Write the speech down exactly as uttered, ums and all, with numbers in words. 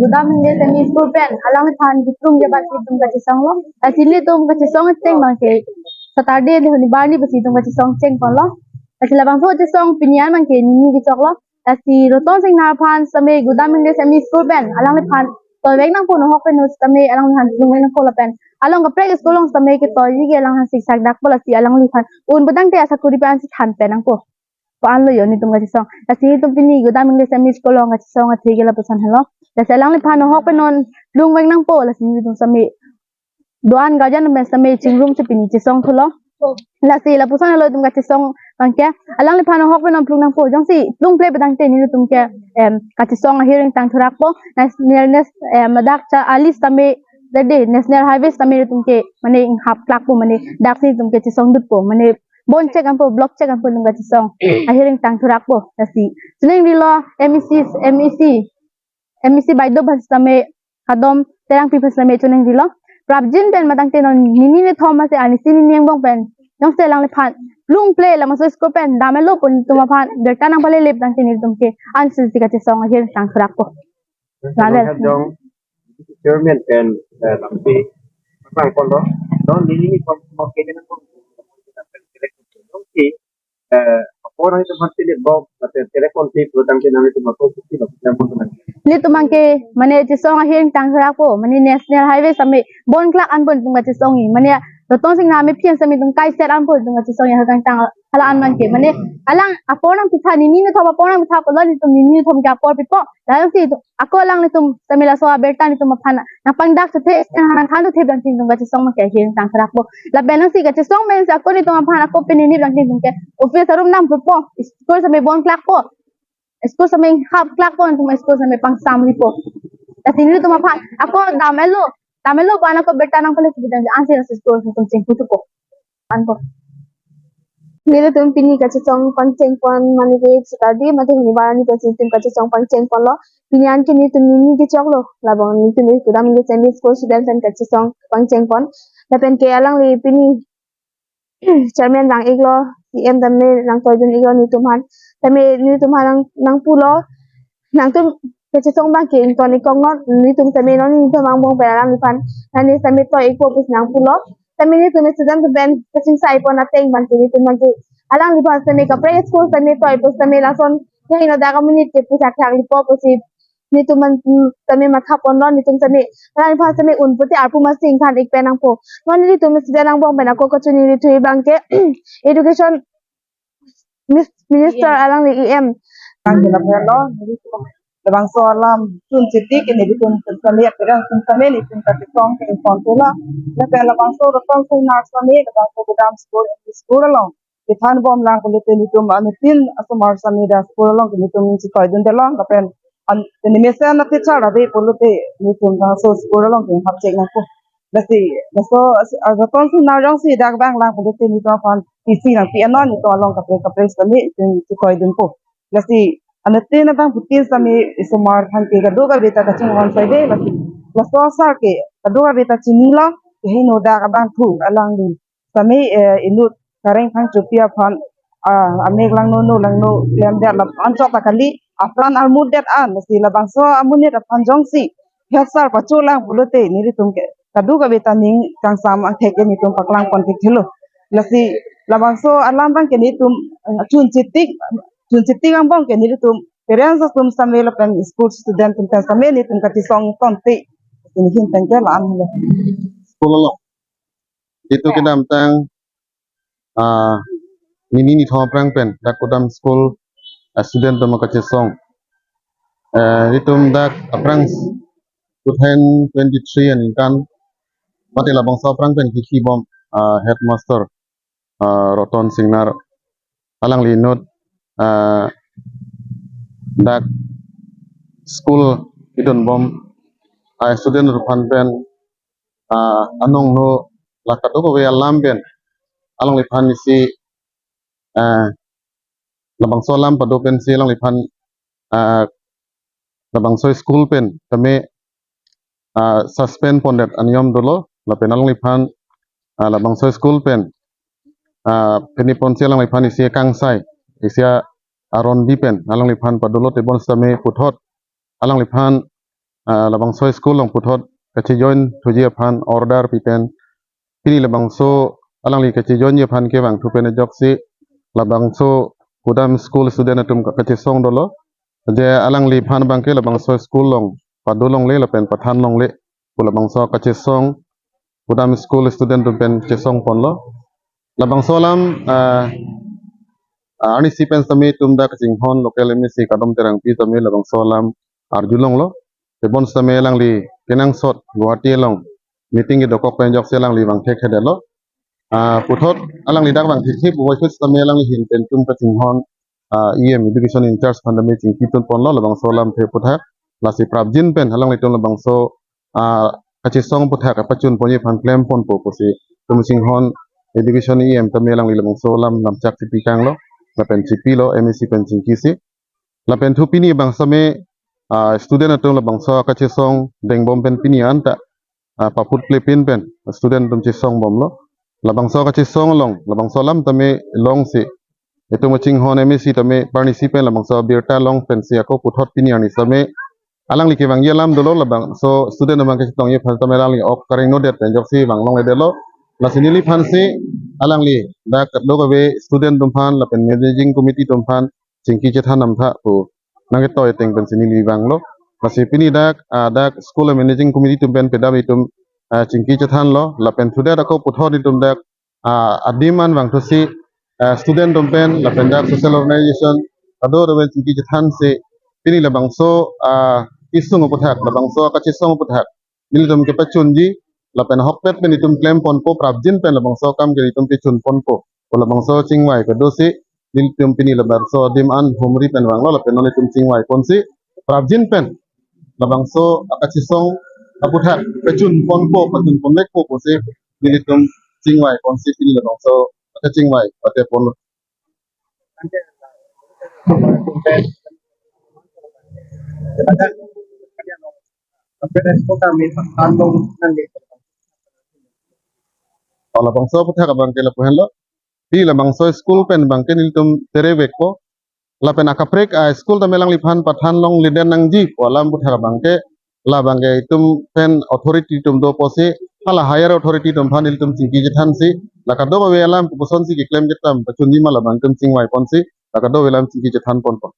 Gudam English M E School pen alangliphan Gitrum Jabat ilitum kachesong lo. Lasi ilitum kachesong cheng abang ke Saturday le Shonibar ni pusi ilitum kachesong cheng pon lo. Lasi labangso kachesong pini an abang ke nini kechok lo. Lasi Roton Singnar aphan sitame Gudam English M E School pen alangliphan toivek nangpo, nahok pen sitame alangliphan toivek nangpo lapen along kaprek school along sitame ketoiji ke alangphan siksak dakpo, lasi alangliphan un putangte asakuri pen si than pen nangpo. Ko-an lo yo nelitum kachesong. Lasi nelitum pini Gudam English M E School along kachesong athe ke lapuson helo. Lasi alangliphan nahok pen non plung vek nangpo, lasi nelitum sitame do-an guardian pen sitame chingrum si pini chesong thulo. Lasi lapuson helo nelitum kachesong abang ke. Alangliphan nahok pen non plung nangpo. Jongsi plung ple putangte nelitum ke, em, kachesong ahir ingtang thurakpo. National, em, ladak cha alis sitame, dade, National Highway sitame nelitum ke mane inghap klakpo, mane dak si nelitum ke chesong dutpo. Mane bon chek anpo, block chek anpo nelitum kachesong ahir ingtang thurakpo. Lasi chiningri lo M E C, M E C, M E C baideo aphan sitame, kadom Terangpi aphan sitame chiningri lo. Prapjin pen matangte non nini nithom masi anisi nini angbong pen jongsi alangliphan plung ple labangso school pen dam-et lo pu nelitum aphan birta nangpale le putangte nelitum ke ansi si kachesong ahir ingtang thurakpo. Lapen Jong Chairman pen, eh, lampi pasang pon lo. Don nini nithom mo ke na ko si, eh, apa orang itu mati di bok, mati telepon si, putang si nang itu mati si, lo, yang pun teman. Nelitum abang ke mane chesong ahir ingtang thurakpo, mane National Highway sitame bon klak anpo nelitum kachesong-i, mane Roton Singnar amephi an sitame nelitum kaiser anpo nelitum kachesong-i, ahir ingtang hala an abang ke. Mane alang apor nangpitha, nini nithom apor nangpitha pulo nelitum nini nithom ke apor pipo. Lasi ako alanglitum sitame laso abirta nelitum aphan nangpangdak chethe, nangthan chethe abang si nelitum kachesong abang ke ahir ingtang thurakpo. Lapen lasi kachesong pen si ako nelitum aphan ako pini ni abang si nelitum ke office arum nangpupo. School sitame bon klakpo. School sitame hap klakpo, nelitum school sitame pangsam ripo. Lasi nelitum aphan ako dam-et lo, dam-et lo pu ako birta nangpale si putangte ansi school nelitum chingpu thupo. Anpo. Nelitum pini kachesong pangcheng pon, mane ke Saturday mate Shonibar ni pusi nelitum kachesong pangcheng pon lo. Pini an ke nelitum nini kechok lo. Labang nelitum Gudam English M E School student pen kachesong pangcheng pon. Lapen ke alangli pini chairman vang-iklo, C M tame nangtoidun-iklo nelitum aphan. Tame nelitum aphan nang, nangpulo. Nangtum kachesong abang ke ington-ik kong non, nelitum tame non nelitum angbong pen alangliphan nangli tame toi-ikpo pusi nangpulo. Tame nelitum student pen kachingsai pon ateng abang ke nelitum abang ke alangliphan tame kaprek school tame toi pusi tame lason kehingno dak amonit ke pusi akhak ripo pusi nelitum abang, mm, tame matha pon lo, nelitum tame alangliphan tame un pute arpu masi ingthan-ik pen nangpo. Non nelitum student angbong pen ako kachiningri thu abang ke Education Mis-, Minister alangli E M. Tangke lapen lo, nelitum labangso alam chun chitik ke nelitum sitame, apherang sitame nelitum kachesong ke ington thulo. Lapen labangso Roton Singnar sitame, labangso Gudam School, M E School along kethan bom lang pulote nelitum anuttin asomar sitame dak school along ke nelitum chetoidunde lo. Lapen an, pini mesen na teacher ave pulote nelitum labangso school along ke hap chek nangpo. Lasi, laso, ah, Roton Singnar jongsi dak vang lang pulote nelitum aphan P C nangpi-et non, nelitum along kaprek kaprek sitame nelitum chetoidunpo. Lasi anuttin abangphutin sitame isomar aphan ke kadokave ta kachinghon saide, lasi laso asar ke kadokave ta chinilo, kehingno dak abangphu alangli sitame, eh, inut Kareng Phangchopi aphan, ah, amek langno, no langno klemdet la anchot ta kali, apran armutdet an, lasi labangso amonit aphan jongsi hetsar pacho lang pulote nelitum ke kadokave ta ning kangsam angthek ke nelitum paklang pon thekthelo. Lasi labangso alam abang ke nelitum, eh, chun chitik, chun chitik angbong ke nelitum parents atum sitame lapen school student atum pen sitame nelitum kachesong tangte. Nelihin pen ke la-an helo. School along. Itu kedamtang, ah, nini nithom aphrang pen dak Gudam School, ah, student atum kachesong. Eh, itum dak aphrang two thousand twenty-three aningkan mate labangso aphrang pen kikhi bom, ah, headmaster, ah, Roton Singnar alangli inut, ah, dak school idun bom, ah, student atum aphan pen, ah, anong no la kadokave alam pen alangliphan isi, ah, labangso alam pado pensi alangliphan, ah, labangso school pen tame, ah, suspend pondet aniyom dolo, lapen alangliphan, ah, labangso school pen, ah, pini ponsi alangliphan isi kangsai, isi aron di pen alangliphan padolo, tebon sitame puthot alangliphan ah, labangso school along puthot kachejoin thuji aphan order pi pen pini labangso alangli kachejoinji aphan kevangthu pen ajoksi labangso Kudam school student atum ka-, kachesong dolo. Je alangliphan abangke labangso school along pado longle lapen pathan longle pu labangso kachesong Kudam school student atum pen chesong ponlo. Labangso alam, ah, ah, arnisi pen sitame itum dak kachinghon local M A C Kadom Terangpi sitame labangso alam arjulonglo. Tebon sitame alangli kenangsot Guwahati along meeting kedokok pen ajoksi alangli vangthekthedetlo. Ah, puthot alangli dak vangthekthe puvoiphit sitame alangli ahin pen itum kachinghon, ah, E M education in charge aphan tame chingki tun ponlo labangso alamthe aputhak. Lasi prapjin pen alanglitum labangso, ah, kachesong aputhak kapachun ponji aphan klem ponpo pusi itum chinghon education E M tame alangli labangso alam lamchak chipi kanglo lapen chipilo M A C pen chingkisi. Lapen thu pini abang sitame, ah, student atum labangso kachesong dengbom pen pini anta, ah, paput plepin pen student atum chesong bomlo. Labangso kachesong along labangso alam tame longsi itum kachinghon M A C tame parnisi pen labangso abirta long pensi ako puthot pini arni sitame alangli kevangji alam dolo, labangso student abang kachetongji aphan sitame alangli ok kareng nodet pen ajoksi vanglongledetlo. Lasi neliphansi alangli dak kadokave student atum aphan lapen managing committee atum aphan chingki chethan namtha pu nangketoi ateng pensi neli vanglo. Lasi pini dak, ah, dak school managing committee atum pen pedam itum, ah, chingki chethanlo lapen thudet ako puthot itum dak, ah, adim an vangthusi, ah, student atum pen lapen dak social organization kadokave chingki chethansi pini labangso, ah, isung aputhak labangso kachesong aputhak nelitum kepachunji lapen ahokpet pen itum klem ponpo, prapjin pen labangso akam ke itum pachun ponpo pu labangso chingvai kedosi nelitum pini labangso adim an humri pen vanglo lapen non itum chingvai ponsi prapjin pen labangso akachesong aputhak pachun ponpo, pachun ponvekpo pusi nelitum chingvai ponsi pini labangso akachingvai pate ponlo. O labangso aputhak abangke lapu henlo. Pini labangso school pen abangke nelitum terevekpo. Lapen akaprek a-school tame alangliphan pathan longledet nangji pu alam aputhak abangke labangke itum pen authority atum do pusi hala higher authority atum aphan nelitum chingki chethansi la kadokave alam kopuson si keklem ketam pachunji ma labang itum chingvai ponsi la kadokave alam chingki chethan ponpo.